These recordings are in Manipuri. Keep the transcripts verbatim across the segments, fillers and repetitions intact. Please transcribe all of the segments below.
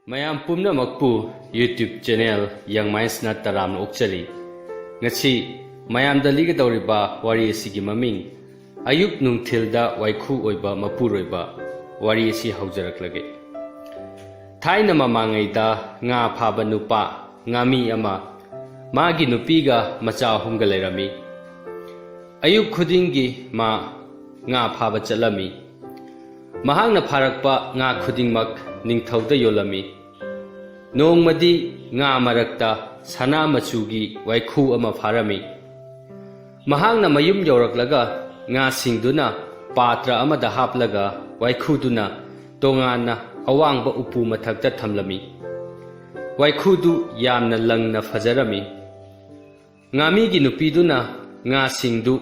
ꯃꯌꯥꯝ ꯄꯨꯝꯅꯃꯛꯄꯨ YouTube channel Young Mindsꯅ ꯇꯔꯥꯝꯅ ꯑꯣꯛꯆꯔꯤ꯫ ꯉꯁꯤ ꯃꯌꯥꯝꯗ ꯂꯤꯒꯗꯧꯔꯤꯕ ꯋꯥꯔꯤ ꯑꯁꯤꯒꯤ ꯃꯃꯤꯡ ꯑꯌꯨꯛ ꯅꯨꯡꯊꯤꯜꯗ ꯋꯥꯏꯈꯨ ꯑꯣꯏꯕ ꯃꯄꯨꯔꯣꯏꯕ꯫ ꯋꯥꯔꯤ ꯑꯁꯤ ꯍꯧꯖꯔꯛꯂꯒꯦ꯫ ꯊꯥꯏꯅ ꯃꯃꯥꯡꯉꯩꯗ ꯉꯥ ꯐꯥꯕ ꯅꯨꯄꯥ ꯉꯥꯃꯤ ꯑꯃ ꯃꯥꯒꯤ ꯅꯨꯄꯤꯒ ꯃꯆꯥ ꯑꯍꯨꯝꯒ ꯂꯩꯔꯝꯃꯤ꯫ ꯑꯌꯨꯛ ꯈꯨꯗꯤꯡꯒꯤ ꯃꯥ ꯉꯥ ꯐꯥꯕ ꯆꯠꯂꯝꯃꯤ꯫ ꯃꯍꯥꯛꯅ ꯐꯥꯔꯛꯄ ꯉꯥ ꯈꯨꯗꯤꯡꯃꯛ ꯅꯤꯡꯊꯧꯗ ꯌꯣꯜꯂꯝꯃꯤ꯫ ꯅꯣꯡꯃꯗꯤ ꯉꯥ ꯃꯔꯛꯇ ꯁꯅꯥ ꯃꯆꯨꯒꯤ ꯋꯥꯏꯈꯨ ꯑꯃ ꯐꯥꯔꯝꯃꯤ꯫ ꯃꯍꯥꯛꯅ ꯃꯌꯨꯝ ꯌꯧꯔꯛꯂꯒ ꯉꯥꯁꯤꯡꯗꯨꯅ ꯄꯥꯇ꯭ꯔ ꯑꯃꯗ ꯍꯥꯞꯂꯒ ꯋꯥꯏꯈꯨꯗꯨꯅ ꯇꯣꯉꯥꯟꯅ ꯑꯋꯥꯡꯕ ꯎꯄꯨ ꯃꯊꯛꯇ ꯊꯝꯂꯝꯃꯤ꯫ ꯋꯥꯏꯈꯨꯗꯨ ꯌꯥꯝꯅ ꯂꯪꯅ ꯐꯖꯔꯝꯃꯤ꯫ ꯉꯥꯃꯤꯒꯤ ꯅꯨꯄꯤꯗꯨꯅ ꯉꯥꯁꯤꯡꯗꯨ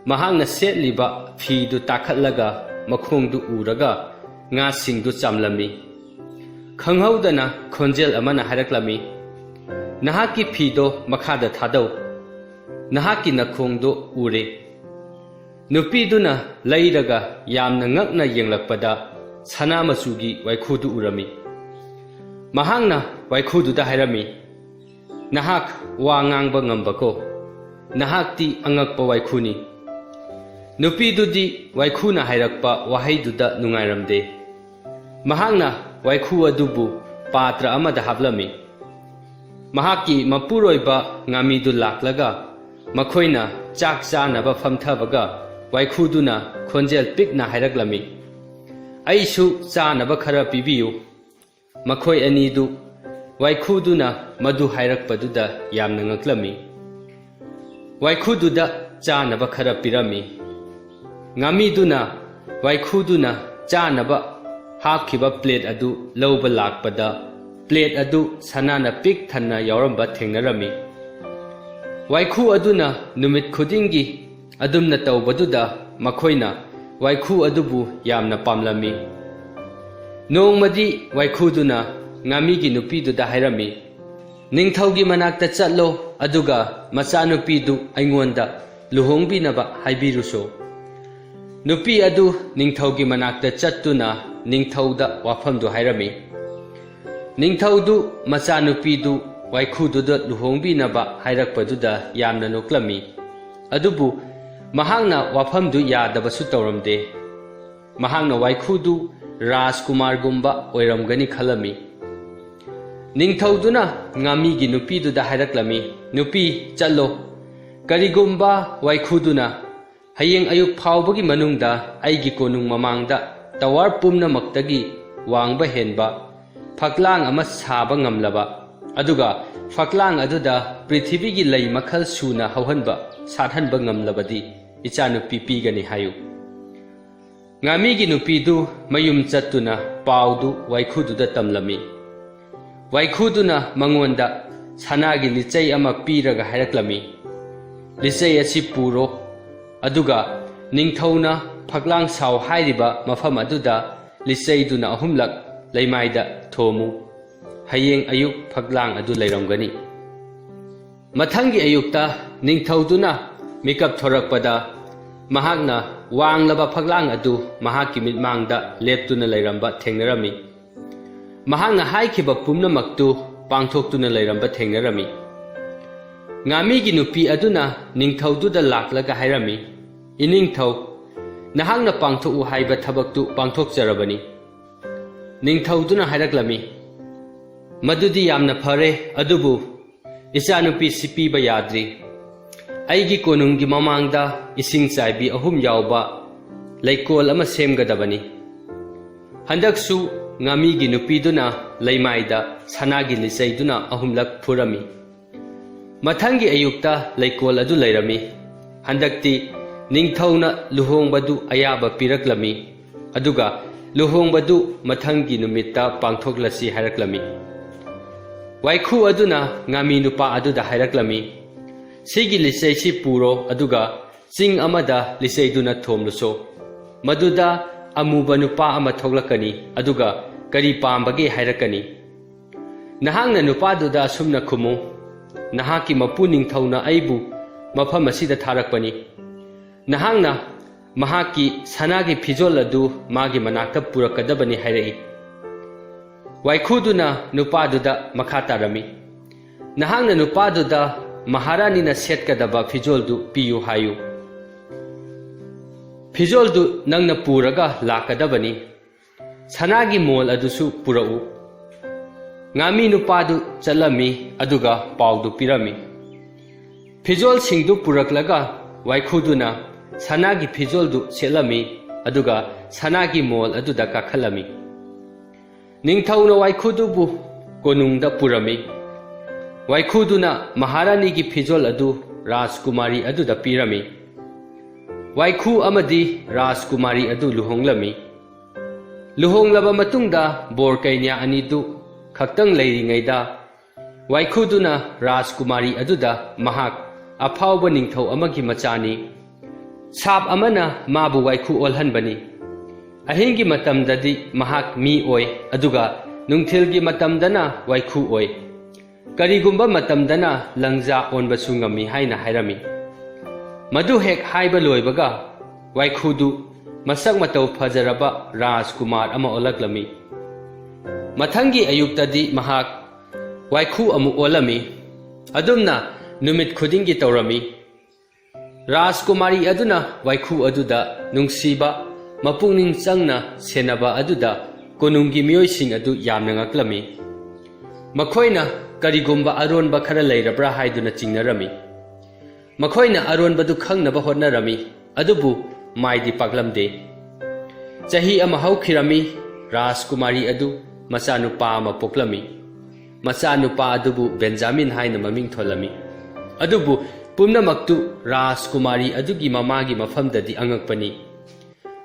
ꯃꯍꯥꯛꯅ ꯁꯦꯠꯂꯤꯕ ꯐꯤꯗꯨ ꯇꯥꯈꯠꯂꯒ ꯃꯈꯣꯡꯗꯨ ꯎꯔꯒ ꯉꯥꯁꯤꯡꯗꯨ ꯆꯥꯝꯂꯝꯃꯤ꯫ ꯈꯪꯍꯧꯗꯅ ꯈꯣꯟꯖꯦꯜ ꯑꯃꯅ ꯍꯥꯏꯔꯛꯂꯝꯃꯤ, "ꯅꯍꯥꯛꯀꯤ ꯐꯤꯗꯣ ꯃꯈꯥꯗ ꯊꯥꯗꯧ꯫ ꯅꯍꯥꯛꯀꯤ ꯅꯈꯣꯡꯗꯣ ꯎꯔꯦ꯫" ꯅꯨꯄꯤꯗꯨꯅ ꯂꯩꯔꯒ ꯌꯥꯝꯅ ꯉꯛꯅ ꯌꯦꯡꯂꯛꯄꯗ ꯁꯅꯥ ꯃꯆꯨꯒꯤ ꯋꯥꯏꯈꯨꯗꯨ ꯎꯔꯝꯃꯤ꯫ ꯃꯍꯥꯛꯅ ꯋꯥꯏꯈꯨꯗꯨꯗ ꯍꯥꯏꯔꯝꯃꯤ, "ꯅꯍꯥꯛ ꯋꯥ ꯉꯥꯡꯕ ꯉꯝꯕꯀꯣ꯫ ꯅꯍꯥꯛꯇꯤ ꯑꯉꯛꯄ ꯋꯥꯏꯈꯨꯅꯤ꯫" ꯅꯨꯄꯤꯗꯨꯗꯤ ꯋꯥꯏꯈꯨꯅ ꯍꯥꯏꯔꯛꯄ ꯋꯥꯍꯩꯗꯨꯗ ꯅꯨꯡꯉꯥꯏꯔꯝꯗꯦ꯫ ꯃꯍꯥꯛꯅ ꯋꯥꯏꯈꯨ ꯑꯗꯨꯕꯨ ꯄꯥꯇ꯭ꯔ ꯑꯃꯗ ꯍꯥꯞꯂꯝꯃꯤ꯫ ꯃꯍꯥꯛꯀꯤ ꯃꯄꯨꯔꯣꯏꯕ ꯉꯥꯃꯤꯗꯨ ꯂꯥꯛꯂꯒ ꯃꯈꯣꯏꯅ ꯆꯥꯛ ꯆꯥꯅꯕ ꯐꯝꯊꯕꯒ ꯋꯥꯏꯈꯨꯗꯨꯅ ꯈꯣꯟꯖꯦꯜ ꯄꯤꯛꯅ ꯍꯥꯏꯔꯛꯂꯝꯃꯤ, "ꯑꯩꯁꯨ ꯆꯥꯅꯕ ꯈꯔ ꯄꯤꯕꯤꯌꯨ꯫" ꯃꯈꯣꯏ ꯑꯅꯤꯗꯨ ꯋꯥꯏꯈꯨꯗꯨꯅ ꯃꯗꯨ ꯍꯥꯏꯔꯛꯄꯗꯨꯗ ꯌꯥꯝꯅ ꯉꯛꯂꯝꯃꯤ꯫ ꯋꯥꯏꯈꯨꯗꯨꯗ ꯆꯥꯅꯕ ꯈꯔ ꯄꯤꯔꯝꯃꯤ꯫ ꯉꯥꯃꯤꯗꯨꯅ ꯋꯥꯏꯈꯨꯗꯨꯅ ꯆꯥꯅꯕ ꯍꯥꯞꯈꯤꯕ ꯄ꯭ꯂꯦꯠ ꯑꯗꯨ ꯂꯧꯕ ꯂꯥꯛꯄꯗ ꯄ꯭ꯂꯦꯠ ꯑꯗꯨ ꯁꯅꯥꯅ ꯄꯤꯛ ꯊꯟꯅ ꯌꯥꯎꯔꯝꯕ ꯊꯦꯡꯅꯔꯝꯃꯤ꯫ ꯋꯥꯏꯈꯨ ꯑꯗꯨꯅ ꯅꯨꯃꯤꯠ ꯈꯨꯗꯤꯡꯒꯤ ꯑꯗꯨꯝꯅ ꯇꯧꯕꯗꯨꯗ ꯃꯈꯣꯏꯅ ꯋꯥꯏꯈꯨ ꯑꯗꯨꯕꯨ ꯌꯥꯝꯅ ꯄꯥꯝꯂꯝꯃꯤ꯫ ꯅꯣꯡꯃꯗꯤ ꯋꯥꯏꯈꯨꯗꯨꯅ ꯉꯥꯃꯤꯒꯤ ꯅꯨꯄꯤꯗꯨꯗ ꯍꯥꯏꯔꯝꯃꯤ, "ꯅꯤꯡꯊꯧꯒꯤ ꯃꯅꯥꯛꯇ ꯆꯠꯂꯣ, ꯑꯗꯨꯒ ꯃꯆꯥꯅꯨꯄꯤꯗꯨ ꯑꯩꯉꯣꯟꯗ ꯂꯨꯍꯣꯡꯕꯤꯅꯕ ꯍꯥꯏꯕꯤꯔꯨꯁꯨ꯫" ꯅꯨꯄꯤ ꯑꯗꯨ ꯅꯤꯡꯊꯧꯒꯤ ꯃꯅꯥꯛꯇ ꯆꯠꯇꯨꯅ ꯅꯤꯡꯊꯧꯗ ꯋꯥꯐꯝꯗꯨ ꯍꯥꯏꯔꯝꯃꯤ꯫ ꯅꯤꯡꯊꯧꯗꯨ ꯃꯆꯥꯅꯨꯄꯤꯗꯨ ꯋꯥꯏꯈꯨꯗꯨꯗ ꯂꯨꯍꯣꯡꯕꯤꯅꯕ ꯍꯥꯏꯔꯛꯄꯗꯨꯗ ꯌꯥꯝꯅ ꯅꯣꯛꯂꯝꯃꯤ꯫ ꯑꯗꯨꯕꯨ ꯃꯍꯥꯛꯅ ꯋꯥꯐꯝꯗꯨ ꯌꯥꯗꯕꯁꯨ ꯇꯧꯔꯝꯗꯦ꯫ ꯃꯍꯥꯛꯅ ꯋꯥꯏꯈꯨꯗꯨ ꯔꯥꯖꯀꯨꯃꯥꯔꯒꯨꯝꯕ ꯑꯣꯏꯔꯝꯒꯅꯤ ꯈꯜꯂꯝꯃꯤ꯫ ꯅꯤꯡꯊꯧꯗꯨꯅ ꯉꯥꯃꯤꯒꯤ ꯅꯨꯄꯤꯗꯨꯗ ꯍꯥꯏꯔꯛꯂꯝꯃꯤ, "ꯅꯨꯄꯤ, ꯆꯠꯂꯣ꯫ ꯀꯔꯤꯒꯨꯝꯕ ꯋꯥꯏꯈꯨꯗꯨꯅ ꯍꯌꯦꯡ ꯑꯌꯨꯛ ꯐꯥꯎꯕꯒꯤ ꯃꯅꯨꯡꯗ ꯑꯩꯒꯤ ꯀꯣꯅꯨꯡ ꯃꯃꯥꯡꯗ ꯇꯋꯥꯔ ꯄꯨꯝꯅꯃꯛꯇꯒꯤ ꯋꯥꯡꯕ ꯍꯦꯟꯕ ꯐꯛꯂꯥꯡ ꯑꯃ ꯁꯥꯕ ꯉꯝꯂꯕ, ꯑꯗꯨꯒ ꯐꯛꯂꯥꯡ ꯑꯗꯨꯗ ꯄ꯭ꯔꯤꯊꯤꯕꯤꯒꯤ ꯂꯩ ꯃꯈꯜ ꯁꯨꯅ ꯍꯧꯍꯟꯕ, ꯁꯥꯠꯍꯟꯕ ꯉꯝꯂꯕꯗꯤ ꯏꯆꯥꯅꯨꯄꯤ ꯄꯤꯒꯅꯤ" ꯍꯥꯏꯌꯨ꯫ ꯉꯥꯃꯤꯒꯤ ꯅꯨꯄꯤꯗꯨ ꯃꯌꯨꯝ ꯆꯠꯇꯨꯅ ꯄꯥꯎꯗꯨ ꯋꯥꯏꯈꯨꯗꯨꯗ ꯇꯝꯂꯝꯃꯤ꯫ ꯋꯥꯏꯈꯨꯗꯨꯅ ꯃꯉꯣꯟꯗ ꯁꯅꯥꯒꯤ ꯂꯤꯆꯩ ꯑꯃ ꯄꯤꯔꯒ ꯍꯥꯏꯔꯛꯂꯝꯃꯤ, "ꯂꯤꯆꯩ ꯑꯁꯤ ꯄꯨꯔꯣ, ꯑꯗꯨꯒ ꯅꯤꯡꯊꯧꯅ ꯐꯛꯂꯥꯡ ꯁꯥꯎ ꯍꯥꯏꯔꯤꯕ ꯃꯐꯝ ꯑꯗꯨꯗ ꯂꯤꯆꯩꯗꯨꯅ ꯑꯍꯨꯝꯂꯛ ꯂꯩꯃꯥꯏꯗ ꯊꯣꯝꯃꯨ꯫ ꯍꯌꯦꯡ ꯑꯌꯨꯛ ꯐꯛꯂꯥꯡ ꯑꯗꯨ ꯂꯩꯔꯝꯒꯅꯤ"꯫ ꯃꯊꯪꯒꯤ ꯑꯌꯨꯛꯇ ꯅꯤꯡꯊꯧꯗꯨꯅ ꯃꯤꯀꯞ ꯊꯣꯔꯛꯄꯗ, ꯃꯍꯥꯛꯅ ꯋꯥꯡꯂꯕ ꯐꯛꯂꯥꯡ ꯑꯗꯨ ꯃꯍꯥꯛꯀꯤ ꯃꯤꯠꯃꯥꯡꯗ ꯂꯦꯞꯇꯨꯅ ꯂꯩꯔꯝꯕ ꯊꯦꯡꯅꯔꯝꯃꯤ꯫ ꯃꯍꯥꯛꯅ ꯍꯥꯏꯈꯤꯕ ꯄꯨꯝꯅꯃꯛꯇꯨ ꯄꯥꯡꯊꯣꯛꯇꯨꯅ ꯂꯩꯔꯝꯕ ꯊꯦꯡꯅꯔꯝꯃꯤ꯫ ꯉꯥꯃꯤꯒꯤ ꯅꯨꯄꯤ ꯑꯗꯨꯅ ꯅꯤꯡꯊꯧꯗꯨꯗ ꯂꯥꯛꯂꯒ ꯍꯥꯏꯔꯝꯃꯤ, "ꯏꯅꯤꯡꯊꯧ, ꯅꯍꯥꯛꯅ ꯄꯥꯡꯊꯣꯛꯎ ꯍꯥꯏꯕ ꯊꯕꯛꯇꯨ ꯄꯥꯡꯊꯣꯛꯆꯔꯕꯅꯤ"꯫ ꯅꯤꯡꯊꯧꯗꯨꯅ ꯍꯥꯏꯔꯛꯂꯝꯃꯤ, "ꯃꯗꯨꯗꯤ ꯌꯥꯝꯅ ꯐꯔꯦ, ꯑꯗꯨꯕꯨ ꯏꯆꯥꯅꯨꯄꯤꯁꯤ ꯄꯤꯕ ꯌꯥꯗ꯭ꯔꯤ꯫ ꯑꯩꯒꯤ ꯀꯣꯅꯨꯡꯒꯤ ꯃꯃꯥꯡꯗ ꯏꯁꯤꯡ ꯆꯥꯏꯕꯤ ꯑꯍꯨꯝ ꯌꯥꯎꯕ ꯂꯩꯀꯣꯜ ꯑꯃ ꯁꯦꯝꯒꯗꯕꯅꯤ"꯫ ꯍꯟꯗꯛꯁꯨ ꯉꯥꯃꯤꯒꯤ ꯅꯨꯄꯤꯗꯨꯅ ꯂꯩꯃꯥꯏꯗ ꯁꯅꯥꯒꯤ ꯂꯤꯆꯩꯗꯨꯅ ꯑꯍꯨꯝꯂꯛ ꯐꯨꯔꯝꯃꯤ꯫ ꯃꯊꯪꯒꯤ ꯑꯌꯨꯛꯇ ꯂꯩꯀꯣꯜ ꯑꯗꯨ ꯂꯩꯔꯝꯃꯤ꯫ ꯍꯟꯗꯛꯇꯤ ꯅꯤꯡꯊꯧꯅ ꯂꯨꯍꯣꯡꯕꯗꯨ ꯑꯌꯥꯕ ꯄꯤꯔꯛꯂꯝꯃꯤ, ꯑꯗꯨꯒ ꯂꯨꯍꯣꯡꯕꯗꯨ ꯃꯊꯪꯒꯤ ꯅꯨꯃꯤꯠꯇ ꯄꯥꯡꯊꯣꯛꯂꯁꯤ ꯍꯥꯏꯔꯛꯂꯝꯃꯤ꯫ ꯋꯥꯏꯈꯨ ꯑꯗꯨꯅ ꯉꯥꯃꯤ ꯅꯨꯄꯥ ꯑꯗꯨꯗ ꯍꯥꯏꯔꯛꯂꯝꯃꯤ, "ꯁꯤꯒꯤ ꯂꯤꯆꯩꯁꯤ ꯄꯨꯔꯣ, ꯑꯗꯨꯒ ꯆꯤꯡ ꯑꯃꯗ ꯂꯤꯆꯩꯗꯨꯅ ꯊꯣꯝꯂꯨꯁꯣ꯫ ꯃꯗꯨꯗ ꯑꯃꯨꯕ ꯅꯨꯄꯥ ꯑꯃ ꯊꯣꯛꯂꯛꯀꯅꯤ, ꯑꯗꯨꯒ ꯀꯔꯤ ꯄꯥꯝꯕꯒꯦ ꯍꯥꯏꯔꯛꯀꯅꯤ꯫ ꯅꯍꯥꯛꯅ ꯅꯨꯄꯥꯗꯨꯗ ꯑꯁꯨꯝꯅ ꯈꯨꯝꯃꯨ, 'ꯅꯍꯥꯛꯀꯤ ꯃꯄꯨ ꯅꯤꯡꯊꯧꯅ ꯑꯩꯕꯨ ꯃꯐꯝ ꯑꯁꯤꯗ ꯊꯥꯔꯛꯄꯅꯤ꯫ ꯅꯍꯥꯛꯅ ꯃꯍꯥꯛꯀꯤ ꯁꯅꯥꯒꯤ ꯐꯤꯖꯣꯜ ꯑꯗꯨ ꯃꯥꯒꯤ ꯃꯅꯥꯛꯇ ꯄꯨꯔꯛꯀꯗꯕꯅꯤ ꯍꯥꯏꯔꯛꯏ꯫ ꯋꯥꯏꯈꯨꯗꯨꯅ ꯅꯨꯄꯥꯗꯨꯗ ꯃꯈꯥ ꯇꯥꯔꯝꯃꯤ, "ꯅꯍꯥꯛꯅ ꯅꯨꯄꯥꯗꯨꯗ ꯃꯍꯥꯔꯥꯅꯤꯅ ꯁꯦꯠꯀꯗꯕ ꯐꯤꯖꯣꯜꯗꯨ ꯄꯤꯌꯨ ꯍꯥꯏꯌꯨ꯫ ꯐꯤꯖꯣꯜꯗꯨ ꯅꯪꯅ ꯄꯨꯔꯒ ꯂꯥꯛꯀꯗꯕꯅꯤ꯫ ꯁꯅꯥꯒꯤ ꯃꯣꯜ ꯑꯗꯨꯁꯨ ꯄꯨꯔꯛꯎ꯫" ꯉꯥꯃꯤ ꯅꯨꯄꯥꯗꯨ ꯆꯠꯂꯝꯃꯤ, ꯑꯗꯨꯒ ꯄꯥꯎꯗꯨ ꯄꯤꯔꯝꯃꯤ꯫ ꯐꯤꯖꯣꯜꯁꯤꯡꯗꯨ ꯄꯨꯔꯛꯂꯒ ꯋꯥꯏꯈꯨꯗꯨꯅ ꯁꯅꯥꯒꯤ ꯐꯤꯖꯣꯜꯗꯨ ꯁꯦꯠꯂꯝꯃꯤ, ꯑꯗꯨꯒ ꯁꯅꯥꯒꯤ ꯃꯣꯜ ꯑꯗꯨꯗ ꯀꯥꯈꯠꯂꯝꯃꯤ꯫ ꯅꯤꯡꯊꯧꯅ ꯋꯥꯏꯈꯨꯗꯨꯕꯨ ꯀꯣꯅꯨꯡꯗ ꯄꯨꯔꯝꯃꯤ꯫ ꯋꯥꯏꯈꯨꯗꯨꯅ ꯃꯍꯥꯔꯥꯅꯤꯒꯤ ꯐꯤꯖꯣꯜ ꯑꯗꯨ ꯔꯥꯖꯀꯨꯃꯥꯔꯤ ꯑꯗꯨꯗ ꯄꯤꯔꯝꯃꯤ꯫ ꯋꯥꯏꯈꯨ ꯑꯃꯗꯤ ꯔꯥꯖꯀꯨꯃꯥꯔꯤ ꯑꯗꯨ ꯂꯨꯍꯣꯡꯂꯝꯃꯤ꯫ ꯂꯨꯍꯣꯡꯂꯕ ꯃꯇꯨꯡꯗ ꯕꯣꯔ ꯀꯩꯅ꯭ꯌꯥ ꯑꯅꯤꯗꯨ ꯈꯛꯇꯪ ꯂꯩꯔꯤꯉꯩꯗ, ꯋꯥꯏꯈꯨꯗꯨꯅ ꯔꯥꯖꯀꯨꯃꯥꯔꯤ ꯑꯗꯨꯗ ꯃꯍꯥꯛ ꯑꯐꯥꯎꯕ ꯅꯤꯡꯊꯧ ꯑꯃꯒꯤ ꯃꯆꯥꯅꯤ, ꯁꯥꯞ ꯑꯃꯅ ꯃꯥꯕꯨ ꯋꯥꯏꯈꯨ ꯑꯣꯜꯍꯟꯕꯅꯤ꯫ ꯑꯍꯤꯡꯒꯤ ꯃꯇꯝꯗꯗꯤ ꯃꯍꯥꯛ ꯃꯤ ꯑꯣꯏ, ꯑꯗꯨꯒ ꯅꯨꯡꯊꯤꯜꯒꯤ ꯃꯇꯝꯗꯅ ꯋꯥꯏꯈꯨ ꯑꯣꯏ꯫ ꯀꯔꯤꯒꯨꯝꯕ ꯃꯇꯝꯗꯅ ꯂꯪꯖꯥ ꯑꯣꯟꯕꯁꯨ ꯉꯝꯃꯤ ꯍꯥꯏꯅ ꯍꯥꯏꯔꯝꯃꯤ꯫ ꯃꯗꯨ ꯍꯦꯛ ꯍꯥꯏꯕ ꯂꯣꯏꯕꯒ, ꯋꯥꯏꯈꯨꯗꯨ ꯃꯁꯛ ꯃꯇꯧ ꯐꯖꯔꯕ ꯔꯥꯖꯀꯨꯃꯥꯔ ꯑꯃ ꯑꯣꯜꯂꯛꯂꯝꯃꯤ꯫ ꯃꯊꯪꯒꯤ ꯑꯌꯨꯛꯇꯗꯤ ꯃꯍꯥꯛ ꯋꯥꯏꯈꯨ ꯑꯃꯨꯛ ꯑꯣꯜꯂꯝꯃꯤ꯫ ꯑꯗꯨꯝꯅ ꯅꯨꯃꯤꯠ ꯈꯨꯗꯤꯡꯒꯤ ꯇꯧꯔꯝꯃꯤ꯫ ꯔꯥꯖꯀꯨꯃꯥꯔꯤ ꯑꯗꯨꯅ ꯋꯥꯏꯈꯨ ꯑꯗꯨꯗ ꯅꯨꯡꯁꯤꯕ, ꯃꯄꯨꯛꯅꯤꯡ ꯆꯪꯅ ꯁꯦꯟꯅꯕ ꯑꯗꯨꯗ ꯀꯣꯅꯨꯡꯒꯤ ꯃꯤꯑꯣꯏꯁꯤꯡ ꯑꯗꯨ ꯌꯥꯝꯅ ꯉꯛꯂꯝꯃꯤ꯫ ꯃꯈꯣꯏꯅ ꯀꯔꯤꯒꯨꯝꯕ ꯑꯔꯣꯟꯕ ꯈꯔ ꯂꯩꯔꯕ꯭ꯔꯥ ꯍꯥꯏꯗꯨꯅ ꯆꯤꯡꯅꯔꯝꯃꯤ꯫ ꯃꯈꯣꯏꯅ ꯑꯔꯣꯟꯕꯗꯨ ꯈꯪꯅꯕ ꯍꯣꯠꯅꯔꯝꯃꯤ, ꯑꯗꯨꯕꯨ ꯃꯥꯏꯗꯤ ꯄꯥꯛꯂꯝꯗꯦ꯫ ꯆꯍꯤ ꯑꯃ ꯍꯧꯈꯤꯔꯝꯃꯤ꯫ ꯔꯥꯖꯀꯨꯃꯥꯔꯤ ꯑꯗꯨ ꯃꯆꯥꯅꯨꯄꯥ ꯑꯃ ꯄꯣꯛꯂꯝꯃꯤ꯫ ꯃꯆꯥꯅꯨꯄꯥ ꯑꯗꯨꯕꯨ ꯕꯦꯟꯖꯥꯃꯤꯟ ꯍꯥꯏꯅ ꯃꯃꯤꯡ ꯊꯣꯜꯂꯝꯃꯤ꯫ ꯑꯗꯨꯕꯨ ꯄꯨꯝꯅꯃꯛꯇꯨ ꯔꯥꯖꯀꯨꯃꯥꯔꯤ ꯑꯗꯨꯒꯤ ꯃꯃꯥꯒꯤ ꯃꯐꯝꯗꯗꯤ ꯑꯉꯛꯄꯅꯤ꯫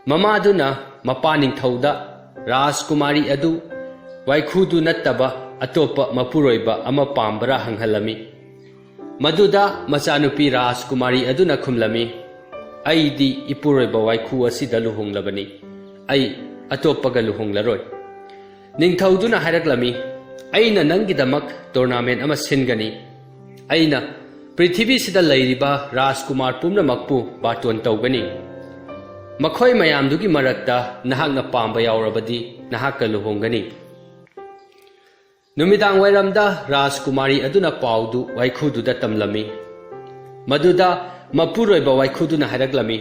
ꯃꯃꯥꯗꯨꯅ ꯃꯄꯥ ꯅꯤꯡꯊꯧꯗ ꯔꯥꯖꯀꯨꯃꯥꯔꯤ ꯑꯗꯨ ꯋꯥꯏꯈꯨꯗꯨ ꯅꯠꯇꯕ ꯑꯇꯣꯞꯄ ꯃꯄꯨꯔꯣꯏꯕ ꯑꯃ ꯄꯥꯝꯕꯔꯥ ꯍꯪꯍꯜꯂꯝꯃꯤ꯫ ꯃꯗꯨꯗ ꯃꯆꯥꯅꯨꯄꯤ ꯔꯥꯖꯀꯨꯃꯥꯔꯤ ꯑꯗꯨꯅ ꯈꯨꯝꯂꯝꯃꯤ, "ꯑꯩꯗꯤ ꯏꯄꯨꯔꯣꯏꯕ ꯋꯥꯏꯈꯨ ꯑꯁꯤꯗ ꯂꯨꯍꯣꯡꯂꯕꯅꯤ꯫ ꯑꯩ ꯑꯇꯣꯞꯄꯒ ꯂꯨꯍꯣꯡꯂꯔꯣꯏ꯫" ꯅꯤꯡꯊꯧꯗꯨꯅ ꯍꯥꯏꯔꯛꯂꯝꯃꯤ, "ꯑꯩꯅ ꯅꯪꯒꯤꯗꯃꯛ ꯇꯣꯔꯅꯥꯃꯦꯟ ꯑꯃ ꯁꯤꯟꯒꯅꯤ꯫ ꯑꯩꯅ ꯄ꯭ꯔꯤꯊꯤꯕꯤꯁꯤꯗ ꯂꯩꯔꯤꯕ ꯔꯥꯖꯀꯨꯃꯥꯔ ꯄꯨꯝꯅꯃꯛꯄꯨ ꯕꯥꯇꯣꯟ ꯇꯧꯒꯅꯤ꯫ ꯃꯈꯣꯏ ꯃꯌꯥꯝꯗꯨꯒꯤ ꯃꯔꯛꯇ ꯅꯍꯥꯛꯅ ꯄꯥꯝꯕ ꯌꯥꯎꯔꯕꯗꯤ ꯅꯍꯥꯛꯀ ꯂꯨꯍꯣꯡꯒꯅꯤ꯫" ꯅꯨꯃꯤꯗꯥꯡ ꯋꯥꯏꯔꯝꯗ ꯔꯥꯖꯀꯨꯃꯥꯔꯤ ꯑꯗꯨꯅ ꯄꯥꯎꯗꯨ ꯋꯥꯏꯈꯨꯗꯨꯗ ꯇꯝꯂꯝꯃꯤ꯫ ꯃꯗꯨꯗ ꯃꯄꯨꯔꯣꯏꯕ ꯋꯥꯏꯈꯨꯗꯨꯅ ꯍꯥꯏꯔꯛꯂꯝꯃꯤ,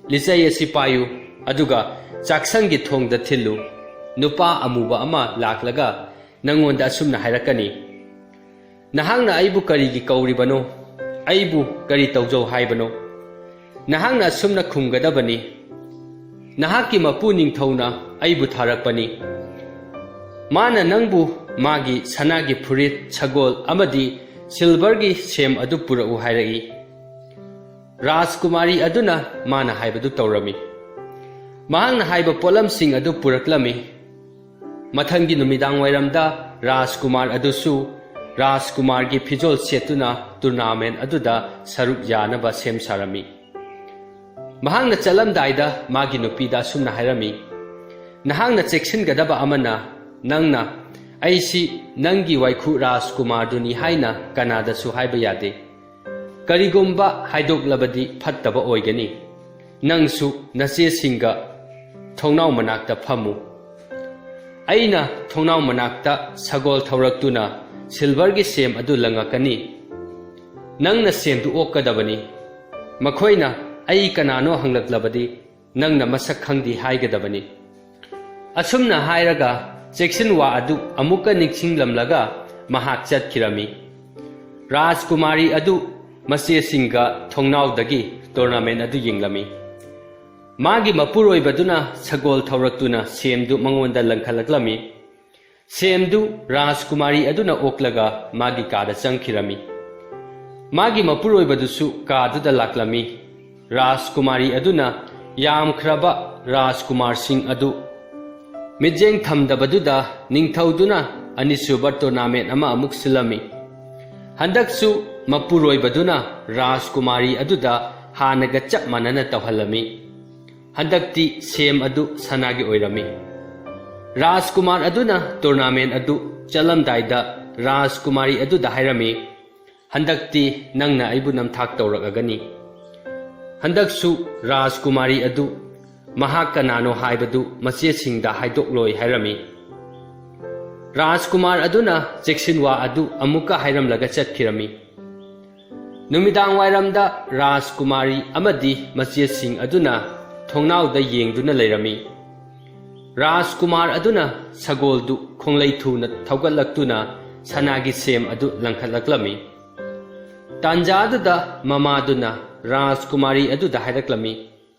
"ꯂꯤꯆꯩ ꯑꯁꯤ ꯄꯥꯏꯌꯨ, ꯑꯗꯨꯒ ꯆꯥꯛꯁꯪꯒꯤ ꯊꯣꯡꯗ ꯊꯤꯜꯂꯨ꯫ ꯅꯨꯄꯥ ꯑꯃꯨꯕ ꯑꯃ ꯂꯥꯛꯂꯒ ꯅꯪꯉꯣꯟꯗ ꯑꯁꯨꯝꯅ ꯍꯥꯏꯔꯛꯀꯅꯤ, 'ꯅꯍꯥꯛꯅ ꯑꯩꯕꯨ ꯀꯔꯤꯒꯤ ꯀꯧꯔꯤꯕꯅꯣ? ꯑꯩꯕꯨ ꯀꯔꯤ ꯇꯧꯖꯧ ꯍꯥꯏꯕꯅꯣ?' ꯅꯍꯥꯛꯅ ꯑꯁꯨꯝꯅ ꯈꯨꯝꯒꯗꯕꯅꯤ, 'ꯅꯍꯥꯛꯀꯤ ꯃꯄꯨ ꯅꯤꯡꯊꯧꯅ ꯑꯩꯕꯨ ꯊꯥꯔꯛꯄꯅꯤ꯫ ꯃꯥꯅ ꯅꯪꯕꯨ ꯃꯥꯒꯤ ꯁꯅꯥꯒꯤ ꯐꯨꯔꯤꯠ, ꯁꯒꯣꯜ ꯑꯃꯗꯤ ꯁꯤꯜꯚꯔꯒꯤ ꯁꯦꯝ ꯑꯗꯨ ꯄꯨꯔꯛꯎ ꯍꯥꯏꯔꯛꯏ.'" ꯔꯥꯖꯀꯨꯃꯥꯔꯤ ꯑꯗꯨꯅ ꯃꯥꯅ ꯍꯥꯏꯕꯗꯨ ꯇꯧꯔꯝꯃꯤ꯫ ꯃꯍꯥꯛꯅ ꯍꯥꯏꯕ ꯄꯣꯠꯂꯝꯁꯤꯡ ꯑꯗꯨ ꯄꯨꯔꯛꯂꯝꯃꯤ꯫ ꯃꯊꯪꯒꯤ ꯅꯨꯃꯤꯗꯥꯡ ꯋꯥꯏꯔꯝꯗ ꯔꯥꯖꯀꯨꯃꯥꯔ ꯑꯗꯨꯁꯨ ꯔꯥꯖꯀꯨꯃꯥꯔꯒꯤ ꯐꯤꯖꯣꯜ ꯁꯦꯠꯇꯨꯅ ꯇꯨꯔꯅꯥꯃꯦꯟ ꯑꯗꯨꯗ ꯁꯔꯨꯛ ꯌꯥꯅꯕ ꯁꯦꯝ ꯁꯥꯔꯝꯃꯤ꯫ ꯃꯍꯥꯛꯅ ꯆꯠꯂꯝꯗꯥꯏꯗ ꯃꯥꯒꯤ ꯅꯨꯄꯤꯗ ꯑꯁꯨꯝꯅ ꯍꯥꯏꯔꯝꯃꯤ, "ꯅꯍꯥꯛꯅ ꯆꯦꯛꯁꯤꯟꯒꯗꯕ ꯑꯃꯅ, ꯅꯪꯅ ꯑꯩꯁꯤ ꯅꯪꯒꯤ ꯋꯥꯏꯈꯨ ꯔꯥꯖꯀꯨꯃꯥꯔꯗꯨꯅꯤ ꯍꯥꯏꯅ ꯀꯅꯥꯗꯁꯨ ꯍꯥꯏꯕ ꯌꯥꯗꯦ꯫ ꯀꯔꯤꯒꯨꯝꯕ ꯍꯥꯏꯗꯣꯛꯂꯕꯗꯤ ꯐꯠꯇꯕ ꯑꯣꯏꯒꯅꯤ꯫ ꯅꯪꯁꯨ ꯅꯆꯦꯁꯤꯡꯒ ꯊꯣꯡꯅꯥꯎ ꯃꯅꯥꯛꯇ ꯐꯝꯃꯨ꯫ ꯑꯩꯅ ꯊꯣꯡꯅꯥꯎ ꯃꯅꯥꯛꯇ ꯁꯒꯣꯜ ꯊꯧꯔꯛꯇꯨꯅ ꯁꯤꯜꯚꯔꯒꯤ ꯁꯦꯝ ꯑꯗꯨ ꯂꯪꯉꯛꯀꯅꯤ꯫ ꯅꯪꯅ ꯁꯦꯝꯗꯨ ꯑꯣꯛꯀꯗꯕꯅꯤ꯫ ꯃꯈꯣꯏꯅ ꯑꯩ ꯀꯅꯥꯅꯣ ꯍꯪꯂꯛꯂꯕꯗꯤ ꯅꯪꯅ ꯃꯁꯛ ꯈꯪꯗꯦ ꯍꯥꯏꯒꯗꯕꯅꯤ"꯫ ꯑꯁꯨꯝꯅ ꯍꯥꯏꯔꯒ ꯆꯦꯛꯁꯤꯟꯋꯥ ꯑꯗꯨ ꯑꯃꯨꯛꯀ ꯅꯤꯡꯁꯤꯡꯂꯝꯂꯒ ꯃꯍꯥꯛ ꯆꯠꯈꯤꯔꯝꯃꯤ꯫ ꯔꯥꯖꯀꯨꯃꯥꯔꯤ ꯑꯗꯨ ꯃꯆꯦꯁꯤꯡꯒ ꯊꯣꯡꯅꯥꯎꯗꯒꯤ ꯇꯣꯔꯅꯥꯃꯦꯟ ꯑꯗꯨ ꯌꯦꯡꯂꯝꯃꯤ꯫ ꯃꯥꯒꯤ ꯃꯄꯨꯔꯣꯏꯕꯗꯨꯅ ꯁꯒꯣꯜ ꯊꯧꯔꯛꯇꯨꯅ ꯁꯦꯝꯗꯨ ꯃꯉꯣꯟꯗ ꯂꯪꯈꯠꯂꯛꯂꯝꯃꯤ꯫ ꯁꯦꯝꯗꯨ ꯔꯥꯖꯀꯨꯃꯥꯔꯤ ꯑꯗꯨꯅ ꯑꯣꯛꯂꯒ ꯃꯥꯒꯤ ꯀꯥꯗ ꯆꯪꯈꯤꯔꯝꯃꯤ꯫ ꯃꯥꯒꯤ ꯃꯄꯨꯔꯣꯏꯕꯗꯨꯁꯨ ꯀꯥꯗꯨꯗ ꯂꯥꯛꯂꯝꯃꯤ꯫ ꯔꯥꯖꯀꯨꯃꯥꯔꯤ ꯑꯗꯨꯅ ꯌꯥꯝꯈ꯭ꯔꯕ ꯔꯥꯖꯀꯨꯃꯥꯔꯁꯤꯡ ꯑꯗꯨ ꯃꯤꯠꯌꯦꯡ ꯊꯝꯗꯕꯗꯨꯗ ꯅꯤꯡꯊꯧꯗꯨꯅ ꯑꯅꯤꯁꯨꯕ ꯇꯣꯔꯅꯥꯃꯦꯟ ꯑꯃ ꯑꯃꯨꯛ ꯁꯤꯜꯂꯝꯃꯤ꯫ ꯍꯟꯗꯛꯁꯨ ꯃꯄꯨꯔꯣꯏꯕꯗꯨꯅ ꯔꯥꯖꯀꯨꯃꯥꯔꯤ ꯑꯗꯨꯗ ꯍꯥꯟꯅꯒ ꯆꯞ ꯃꯥꯟꯅꯅ ꯇꯧꯍꯜꯂꯝꯃꯤ꯫ ꯍꯟꯗꯛꯇꯤ ꯁꯦꯝ ꯑꯗꯨ ꯁꯅꯥꯒꯤ ꯑꯣꯏꯔꯝꯃꯤ꯫ ꯔꯥꯖꯀꯨꯃꯥꯔ ꯑꯗꯨꯅ ꯇꯣꯔꯅꯥꯃꯦꯟ ꯑꯗꯨ ꯆꯠꯂꯝꯗꯥꯏꯗ ꯔꯥꯖꯀꯨꯃꯥꯔꯤ ꯑꯗꯨꯗ ꯍꯥꯏꯔꯝꯃꯤ, "ꯍꯟꯗꯛꯇꯤ ꯅꯪꯅ ꯑꯩꯕꯨ ꯅꯝꯊꯥꯛ ꯇꯧꯔꯛꯑꯒꯅꯤ"꯫ ꯍꯟꯗꯛꯁꯨ ꯔꯥꯖꯀꯨꯃꯥꯔꯤ ꯑꯗꯨ ꯃꯍꯥꯛ ꯀꯅꯥꯅꯣ ꯍꯥꯏꯕꯗꯨ ꯃꯆꯦꯁꯤꯡꯗ ꯍꯥꯏꯗꯣꯛꯂꯣꯏ ꯍꯥꯏꯔꯝꯃꯤ꯫ ꯔꯥꯖꯀꯨꯃꯥꯔ ꯑꯗꯨꯅ ꯆꯦꯛꯁꯤꯟꯋꯥ ꯑꯗꯨ ꯑꯃꯨꯛꯀ ꯍꯥꯏꯔꯝꯂꯒ ꯆꯠꯈꯤꯔꯝꯃꯤ꯫ ꯅꯨꯃꯤꯗꯥꯡ ꯋꯥꯏꯔꯝꯗ ꯔꯥꯖꯀꯨꯃꯥꯔꯤ ꯑꯃꯗꯤ ꯃꯆꯦꯁꯤꯡ ꯑꯗꯨꯅ ꯊꯣꯡꯅꯥꯎꯗ ꯌꯦꯡꯗꯨꯅ ꯂꯩꯔꯝꯃꯤ꯫ ꯔꯥꯖꯀꯨꯃꯥꯔ ꯑꯗꯨꯅ ꯁꯒꯣꯜꯗꯨ ꯈꯣꯡꯂꯩ ꯊꯨꯅ ꯊꯧꯒꯠꯂꯛꯇꯨꯅ ꯁꯅꯥꯒꯤ ꯁꯦꯝ ꯑꯗꯨ ꯂꯪꯈꯠꯂꯛꯂꯝꯃꯤ꯫ ꯇꯥꯟꯖꯥꯗꯨꯗ ꯃꯃꯥꯗꯨꯅ ꯔꯥꯖꯀꯨꯃꯥꯔꯤ ꯑꯗꯨꯗ ꯍꯥꯏꯔꯛꯂꯝꯃꯤ,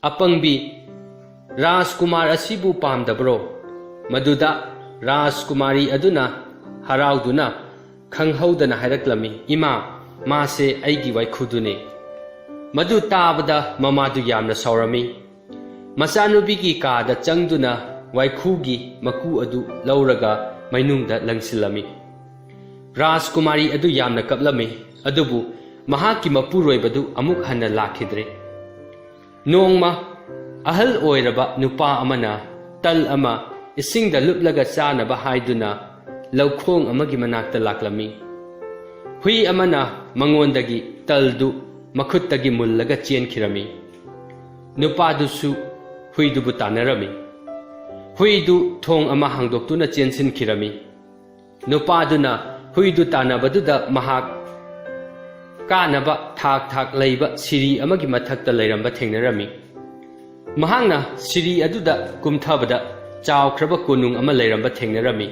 "ꯑꯄꯪꯕꯤ, ꯔꯥꯖꯀꯨꯃꯥꯔ ꯑꯁꯤꯕꯨ ꯄꯥꯝꯗꯕ꯭ꯔꯣ?" ꯃꯗꯨꯗ ꯔꯥꯖꯀꯨꯃꯥꯔꯤ ꯑꯗꯨꯅ ꯍꯔꯥꯎꯗꯨꯅ ꯈꯪꯍꯧꯗꯅ ꯍꯥꯏꯔꯛꯂꯝꯃꯤ, "ꯏꯃꯥ, ꯃꯥꯁꯦ ꯑꯩꯒꯤ ꯋꯥꯏꯈꯨꯗꯨꯅꯤ꯫" ꯃꯗꯨ ꯇꯥꯕꯗ ꯃꯃꯥꯗꯨ ꯌꯥꯝꯅ ꯁꯥꯎꯔꯝꯃꯤ꯫ ꯃꯆꯥꯅꯨꯄꯤꯒꯤ ꯀꯥꯗ ꯆꯪꯗꯨꯅ ꯋꯥꯏꯈꯨꯒꯤ ꯃꯀꯨ ꯑꯗꯨ ꯂꯧꯔꯒ ꯃꯩꯅꯨꯡꯗ ꯂꯪꯁꯤꯜꯂꯝꯃꯤ꯫ ꯔꯥꯖꯀꯨꯃꯥꯔꯤ ꯑꯗꯨ ꯌꯥꯝꯅ ꯀꯞꯂꯝꯃꯤ, ꯑꯗꯨꯕꯨ ꯃꯍꯥꯛꯀꯤ ꯃꯄꯨꯔꯣꯏꯕꯗꯨ ꯑꯃꯨꯛ ꯍꯟꯅ ꯂꯥꯛꯈꯤꯗ꯭ꯔꯦ꯫ ꯅꯣꯡꯃ ꯑꯍꯜ ꯑꯣꯏꯔꯕ ꯅꯨꯄꯥ ꯑꯃꯅ ꯇꯜ ꯑꯃ ꯏꯁꯤꯡꯗ ꯂꯨꯞꯂꯒ ꯆꯥꯅꯕ ꯍꯥꯏꯗꯨꯅ ꯂꯧꯈꯣꯡ ꯑꯃꯒꯤ ꯃꯅꯥꯛꯇ ꯂꯥꯛꯂꯝꯃꯤ꯫ ꯍꯨꯏ ꯑꯃꯅ ꯃꯉꯣꯟꯗꯒꯤ ꯇꯜꯗꯨ ꯃꯈꯨꯠꯇꯒꯤ ꯃꯨꯜꯂꯒ ꯆꯦꯟꯈꯤꯔꯝꯃꯤ꯫ ꯅꯨꯄꯥꯗꯨꯁꯨ ꯍꯨꯏꯗꯨꯕꯨ ꯇꯥꯟꯅꯔꯝꯃꯤ꯫ ꯍꯨꯏꯗꯨ ꯊꯣꯡ ꯑꯃ ꯍꯥꯡꯗꯣꯛꯇꯨꯅ ꯆꯦꯟꯁꯤꯟꯈꯤꯔꯝꯃꯤ꯫ ꯅꯨꯄꯥꯗꯨꯅ ꯍꯨꯏꯗꯨ ꯇꯥꯟꯅꯕꯗꯨꯗ ꯃꯍꯥꯛ ꯀꯥꯅꯕ ꯊꯥꯛ ꯊꯥꯛ ꯂꯩꯕ ꯁꯤꯔꯤ ꯑꯃꯒꯤ ꯃꯊꯛꯇ ꯂꯩꯔꯝꯕ ꯊꯦꯡꯅꯔꯝꯃꯤ꯫ ꯃꯍꯥꯛꯅ ꯁꯤꯔꯤ ꯑꯗꯨꯗ ꯀꯨꯝꯊꯕꯗ ꯆꯥꯎꯈ꯭ꯔꯕ ꯀꯣꯅꯨꯡ ꯑꯃ ꯂꯩꯔꯝꯕ ꯊꯦꯡꯅꯔꯝꯃꯤ꯫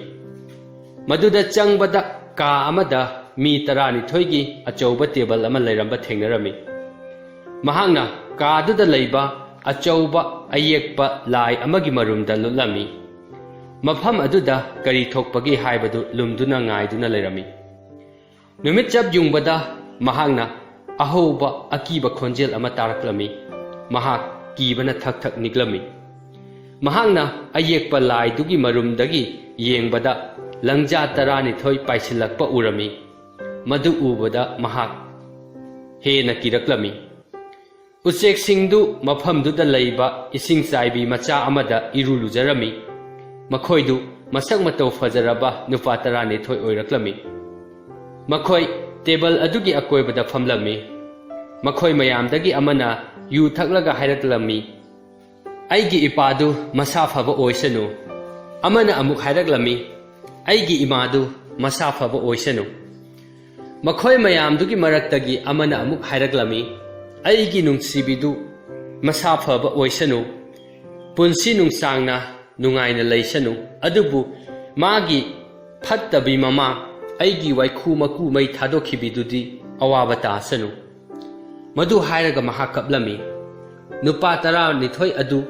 ꯃꯗꯨꯗ ꯆꯪꯕꯗ ꯀꯥ ꯑꯃꯗ ꯃꯤ ꯇꯔꯥꯅꯤꯊꯣꯏꯒꯤ ꯑꯆꯧꯕ ꯇꯦꯕꯜ ꯑꯃ ꯂꯩꯔꯝꯕ ꯊꯦꯡꯅꯔꯝꯃꯤ꯫ ꯃꯍꯥꯛꯅ ꯀꯥꯗꯨꯗ ꯂꯩꯕ ꯑꯆꯧꯕ ꯑꯌꯦꯛꯄ ꯂꯥꯏ ꯑꯃꯒꯤ ꯃꯔꯨꯝꯗ ꯂꯨꯠꯂꯝꯃꯤ꯫ ꯃꯐꯝ ꯑꯗꯨꯗ ꯀꯔꯤ ꯊꯣꯛꯄꯒꯦ ꯍꯥꯏꯕꯗꯨ ꯂꯨꯝꯗꯨꯅ ꯉꯥꯏꯗꯨꯅ ꯂꯩꯔꯝꯃꯤ꯫ ꯅꯨꯃꯤꯠ ꯆꯞ ꯌꯨꯡꯕꯗ ꯃꯍꯥꯛꯅ ꯑꯍꯧꯕ ꯑꯀꯤꯕ ꯈꯣꯟꯖꯦꯜ ꯑꯃ ꯇꯥꯔꯛꯂꯝꯃꯤ꯫ ꯃꯍꯥꯛ ꯀꯤꯕꯅ ꯊꯛ ꯊꯛ ꯅꯤꯛꯂꯝꯃꯤ꯫ ꯃꯍꯥꯛꯅ ꯑꯌꯦꯛꯄ ꯂꯥꯏꯗꯨꯒꯤ ꯃꯔꯨꯝꯗꯒꯤ ꯌꯦꯡꯕꯗ ꯂꯪꯖꯥ ꯇꯔꯥꯅꯤꯊꯣꯏ ꯄꯥꯏꯁꯤꯜꯂꯛꯄ ꯎꯔꯝꯃꯤ꯫ ꯃꯗꯨ ꯎꯕꯗ ꯃꯍꯥꯛ ꯍꯦꯟꯅ ꯀꯤꯔꯛꯂꯝꯃꯤ꯫ ꯎꯆꯦꯛꯁꯤꯡꯗꯨ ꯃꯐꯝꯗꯨꯗ ꯂꯩꯕ ꯏꯁꯤꯡ ꯆꯥꯏꯕꯤ ꯃꯆꯥ ꯑꯃꯗ ꯏꯔꯨ ꯂꯨꯖꯔꯝꯃꯤ꯫ ꯃꯈꯣꯏꯗꯨ ꯃꯁꯛ ꯃꯇꯧ ꯐꯖꯔꯕ ꯅꯨꯄꯥ ꯇꯔꯥꯅꯤꯊꯣꯏ ꯑꯣꯏꯔꯛꯂꯝꯃꯤ꯫ ꯃꯈꯣꯏ ꯇꯦꯕꯜ ꯑꯗꯨꯒꯤ ꯑꯀꯣꯏꯕꯗ ꯐꯝꯂꯝꯃꯤ꯫ ꯃꯈꯣꯏ ꯃꯌꯥꯝꯗꯒꯤ ꯑꯃꯅ ꯌꯨ ꯊꯛꯂꯒ ꯍꯥꯏꯔꯛꯂꯝꯃꯤ, "ꯑꯩꯒꯤ ꯏꯄꯥꯗꯨ ꯃꯁꯥ ꯐꯕ ꯑꯣꯏꯁꯅꯨ꯫" ꯑꯃꯅ ꯑꯃꯨꯛ ꯍꯥꯏꯔꯛꯂꯝꯃꯤ, ꯑꯩꯒꯤ ꯏꯃꯥꯗꯨ ꯃꯁꯥ ꯐꯕ ꯑꯣꯏꯁꯅꯨ꯫ ꯃꯈꯣꯏ ꯃꯌꯥꯝꯗꯨꯒꯤ ꯃꯔꯛꯇꯒꯤ ꯑꯃꯅ ꯑꯃꯨꯛ ꯍꯥꯏꯔꯛꯂꯝꯃꯤ, "ꯑꯩꯒꯤ ꯅꯨꯡꯁꯤꯕꯤꯗꯨ ꯃꯁꯥ ꯐꯕ ꯑꯣꯏꯁꯅꯨ, ꯄꯨꯟꯁꯤ ꯅꯨꯡꯁꯥꯡꯅ ꯅꯨꯡꯉꯥꯏꯅ ꯂꯩꯁꯅꯨ, ꯑꯗꯨꯕꯨ ꯃꯥꯒꯤ ꯐꯠꯇꯕꯤ ꯃꯃꯥ, ꯑꯩꯒꯤ ꯋꯥꯏꯈꯨ ꯃꯀꯨ ꯃꯩ ꯊꯥꯗꯣꯛꯈꯤꯕꯤꯗꯨꯗꯤ ꯑꯋꯥꯕ ꯇꯥꯁꯅꯨ"꯫ ꯃꯗꯨ ꯍꯥꯏꯔꯒ ꯃꯍꯥꯛ ꯀꯞꯂꯝꯃꯤ꯫ ꯅꯨꯄꯥ ꯇꯔꯥꯅꯤꯊꯣꯏ ꯑꯗꯨ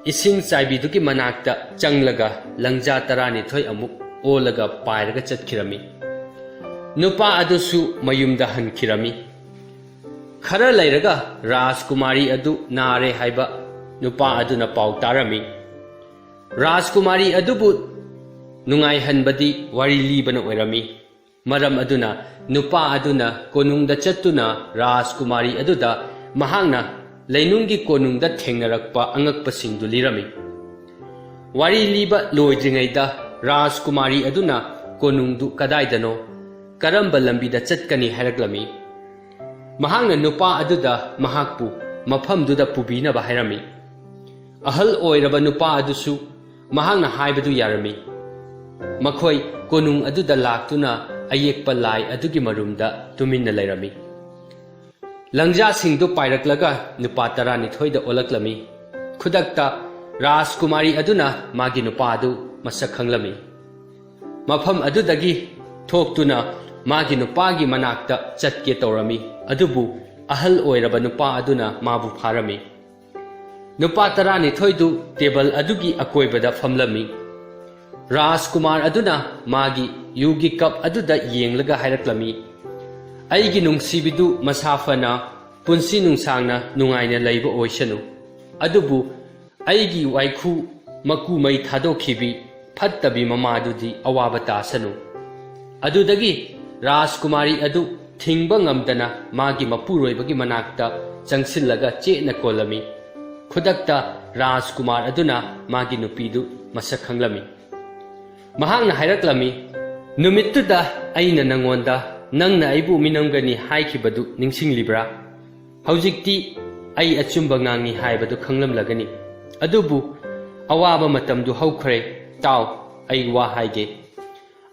ꯏꯁꯤꯡ ꯆꯥꯏꯕꯤꯗꯨꯒꯤ ꯃꯅꯥꯛꯇ ꯆꯪꯂꯒ ꯂꯪꯖꯥ ꯇꯔꯥꯅꯤꯊꯣꯏ ꯑꯃꯨꯛ ꯑꯣꯜꯂꯒ ꯄꯥꯏꯔꯒ ꯆꯠꯈꯤꯔꯝꯃꯤ꯫ ꯅꯨꯄꯥ ꯑꯗꯨꯁꯨ ꯃꯌꯨꯝꯗ ꯍꯟꯈꯤꯔꯝꯃꯤ꯫ ꯈꯔ ꯂꯩꯔꯒ ꯔꯥꯖꯀꯨꯃꯥꯔꯤ ꯑꯗꯨ ꯅꯥꯔꯦ ꯍꯥꯏꯕ ꯅꯨꯄꯥ ꯑꯗꯨꯅ ꯄꯥꯎ ꯇꯥꯔꯝꯃꯤ꯫ ꯔꯥꯖꯀꯨꯃꯥꯔꯤ ꯑꯗꯨꯕꯨ ꯅꯨꯡꯉꯥꯏꯍꯟꯕꯗꯤ ꯋꯥꯔꯤ ꯂꯤꯕꯅ ꯑꯣꯏꯔꯝꯃꯤ꯫ ꯃꯔꯝ ꯑꯗꯨꯅ ꯅꯨꯄꯥ ꯑꯗꯨꯅ ꯀꯣꯅꯨꯡꯗ ꯆꯠꯇꯨꯅ ꯔꯥꯖꯀꯨꯃꯥꯔꯤ ꯑꯗꯨꯗ ꯃꯍꯥꯛꯅ ꯂꯩꯅꯨꯡꯒꯤ ꯀꯣꯅꯨꯡꯗ ꯊꯦꯡꯅꯔꯛꯄ ꯑꯉꯛꯄꯁꯤꯡꯗꯨ ꯂꯤꯔꯝꯃꯤ꯫ ꯋꯥꯔꯤ ꯂꯤꯕ ꯂꯣꯏꯗ꯭ꯔꯤꯉꯩꯗ ꯔꯥꯖꯀꯨꯃꯥꯔꯤ ꯑꯗꯨꯅ ꯀꯣꯅꯨꯡꯗꯨ ꯀꯗꯥꯏꯗꯅꯣ, ꯀꯔꯝꯕ ꯂꯝꯕꯤꯗ ꯆꯠꯀꯅꯤ ꯍꯥꯏꯔꯛꯂꯝꯃꯤ꯫ ꯃꯍꯥꯛꯅ ꯅꯨꯄꯥ ꯑꯗꯨꯗ ꯃꯍꯥꯛꯄꯨ ꯃꯐꯝꯗꯨꯗ ꯄꯨꯕꯤꯅꯕ ꯍꯥꯏꯔꯝꯃꯤ꯫ ꯑꯍꯜ ꯑꯣꯏꯔꯕ ꯅꯨꯄꯥ ꯑꯗꯨꯁꯨ ꯃꯍꯥꯛꯅ ꯍꯥꯏꯕꯗꯨ ꯌꯥꯔꯝꯃꯤ꯫ ꯃꯈꯣꯏ ꯀꯣꯅꯨꯡ ꯑꯗꯨꯗ ꯂꯥꯛꯇꯨꯅ ꯑꯌꯦꯛꯄ ꯂꯥꯏ ꯑꯗꯨꯒꯤ ꯃꯔꯨꯝꯗ ꯇꯨꯃꯤꯟꯅ ꯂꯩꯔꯝꯃꯤ꯫ ꯂꯪꯖꯥꯁꯤꯡꯗꯨ ꯄꯥꯏꯔꯛꯂꯒ ꯅꯨꯄꯥ ꯇꯔꯥꯅꯤꯊꯣꯏꯗ ꯑꯣꯜꯂꯛꯂꯝꯃꯤ꯫ ꯈꯨꯗꯛꯇ ꯔꯥꯖꯀꯨꯃꯥꯔꯤ ꯑꯗꯨꯅ ꯃꯥꯒꯤ ꯅꯨꯄꯥ ꯑꯗꯨ ꯃꯁꯛ ꯈꯪꯂꯝꯃꯤ꯫ ꯃꯐꯝ ꯑꯗꯨꯗꯒꯤ ꯊꯣꯛꯇꯨꯅ ꯃꯥꯒꯤ ꯅꯨꯄꯥꯒꯤ ꯃꯅꯥꯛꯇ ꯆꯠꯀꯦ ꯇꯧꯔꯝꯃꯤ, ꯑꯗꯨꯕꯨ ꯑꯍꯜ ꯑꯣꯏꯔꯕ ꯅꯨꯄꯥ ꯑꯗꯨꯅ ꯃꯥꯕꯨ ꯐꯥꯔꯝꯃꯤ꯫ ꯅꯨꯄꯥ ꯇꯔꯥꯅꯤꯊꯣꯏꯗꯨ ꯇꯦꯕꯜ ꯑꯗꯨꯒꯤ ꯑꯀꯣꯏꯕꯗ ꯐꯝꯂꯝꯃꯤ꯫ ꯔꯥꯖꯀꯨꯃꯥꯔ ꯑꯗꯨꯅ ꯃꯥꯒꯤ ꯌꯨꯒꯤ ꯀꯞ ꯑꯗꯨꯗ ꯌꯦꯡꯂꯒ ꯍꯥꯏꯔꯛꯂꯝꯃꯤ, "ꯑꯩꯒꯤ ꯅꯨꯡꯁꯤꯕꯤꯗꯨ ꯃꯁꯥ ꯐꯅ ꯄꯨꯟꯁꯤ ꯅꯨꯡꯁꯥꯡꯅ ꯅꯨꯡꯉꯥꯏꯅ ꯂꯩꯕ ꯑꯣꯏꯁꯅꯨ, ꯑꯗꯨꯕꯨ ꯑꯩꯒꯤ ꯋꯥꯏꯈꯨ ꯃꯀꯨ ꯃꯩ ꯊꯥꯗꯣꯛꯈꯤꯕꯤ ꯐꯠꯇꯕꯤ ꯃꯃꯥꯗꯨꯗꯤ ꯑꯋꯥꯕ ꯇꯥꯁꯅꯨ"꯫ ꯑꯗꯨꯗꯒꯤ ꯔꯥꯖꯀꯨꯃꯥꯔꯤ ꯑꯗꯨ ꯊꯤꯡꯕ ꯉꯝꯗꯅ ꯃꯥꯒꯤ ꯃꯄꯨꯔꯣꯏꯕꯒꯤ ꯃꯅꯥꯛꯇ ꯆꯪꯁꯤꯜꯂꯒ ꯆꯦꯠꯅ ꯀꯣꯜꯂꯝꯃꯤ꯫ ꯈꯨꯗꯛꯇ ꯔꯥꯖꯀꯨꯃꯥꯔ ꯑꯗꯨꯅ ꯃꯥꯒꯤ ꯅꯨꯄꯤꯗꯨ ꯃꯁꯛ ꯈꯪꯂꯝꯃꯤ꯫ ꯃꯍꯥꯛꯅ ꯍꯥꯏꯔꯛꯂꯝꯃꯤ, "ꯅꯨꯃꯤꯠꯇꯨꯗ ꯑꯩꯅ ꯅꯉꯣꯟꯗ ꯅꯪꯅ ꯑꯩꯕꯨ ꯃꯤꯅꯝꯒꯅꯤ ꯍꯥꯏꯈꯤꯕꯗꯨ ꯅꯤꯡꯁꯤꯡꯂꯤꯕ꯭ꯔꯥ? ꯍꯧꯖꯤꯛꯇꯤ ꯑꯩ ꯑꯆꯨꯝꯕ ꯉꯥꯡꯉꯤ ꯍꯥꯏꯕꯗꯨ ꯈꯪꯂꯝꯂꯒꯅꯤ꯫ ꯑꯗꯨꯕꯨ ꯑꯋꯥꯕ ꯃꯇꯝꯗꯨ ꯍꯧꯈ꯭ꯔꯦ꯫ ꯇꯥꯎ, ꯑꯩ ꯋꯥ ꯍꯥꯏꯒꯦ꯫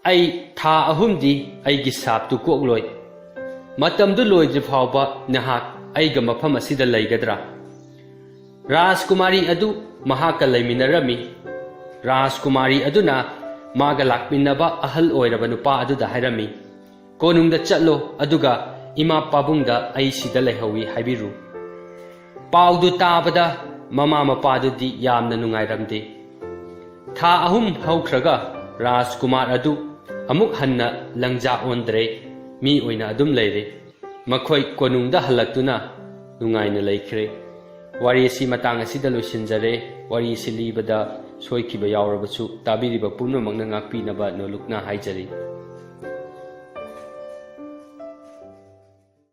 "ꯑꯩ ꯊꯥ ꯑꯍꯨꯝꯗꯤ ꯑꯩꯒꯤ ꯁꯥꯞꯇꯨ ꯀꯣꯛꯂꯣꯏ꯫ ꯃꯇꯝꯗꯨ ꯂꯣꯏꯗ꯭ꯔꯤ ꯐꯥꯎꯕ ꯅꯍꯥꯛ ꯑꯩꯒ ꯃꯐꯝ ꯑꯁꯤꯗ ꯂꯩꯒꯗ꯭ꯔꯥ?" ꯔꯥꯖꯀꯨꯃꯥꯔꯤ ꯑꯗꯨ ꯃꯍꯥꯛꯀ ꯂꯩꯃꯤꯟꯅꯔꯝꯃꯤ꯫ ꯔꯥꯖꯀꯨꯃꯥꯔꯤ ꯑꯗꯨꯅ ꯃꯥꯒ ꯂꯥꯛꯃꯤꯟꯅꯕ ꯑꯍꯜ ꯑꯣꯏꯔꯕ ꯅꯨꯄꯥ ꯑꯗꯨꯗ ꯍꯥꯏꯔꯝꯃꯤ, "ꯀꯣꯅꯨꯡꯗ ꯆꯠꯂꯣ, ꯑꯗꯨꯒ ꯏꯃꯥ ꯄꯥꯕꯨꯡꯗ ꯑꯩ ꯁꯤꯗ ꯂꯩꯍꯧꯏ ꯍꯥꯏꯕꯤꯔꯨ꯫" ꯄꯥꯎꯗꯨ ꯇꯥꯕꯗ ꯃꯃꯥ ꯃꯄꯥꯗꯨꯗꯤ ꯌꯥꯝꯅ ꯅꯨꯡꯉꯥꯏꯔꯝꯗꯦ꯫ ꯊꯥ ꯑꯍꯨꯝ ꯍꯧꯈ꯭ꯔꯒ ꯔꯥꯖꯀꯨꯃꯥꯔ ꯑꯗꯨ ꯑꯃꯨꯛ ꯍꯟꯅ ꯂꯪꯖꯥ ꯑꯣꯟꯗ꯭ꯔꯦ, ꯃꯤ ꯑꯣꯏꯅ ꯑꯗꯨꯝ ꯂꯩꯔꯦ꯫ ꯃꯈꯣꯏ ꯀꯣꯅꯨꯡꯗ ꯍꯜꯂꯛꯇꯨꯅ ꯅꯨꯡꯉꯥꯏꯅ ꯂꯩꯈ꯭ꯔꯦ꯫ ꯋꯥꯔꯤ ꯑꯁꯤ ꯃꯇꯥꯡ ꯑꯁꯤꯗ ꯂꯣꯏꯁꯤꯟꯖꯔꯦ꯫ ꯋꯥꯔꯤ ꯑꯁꯤ ꯂꯤꯕꯗ ꯁꯣꯏꯈꯤꯕ ꯌꯥꯎꯔꯕꯁꯨ ꯇꯥꯕꯤꯔꯤꯕ ꯄꯨꯝꯅꯃꯛꯅ ꯉꯥꯛꯄꯤꯅꯕ ꯅꯣꯂꯨꯛꯅ ꯍꯥꯏꯖꯔꯤ꯫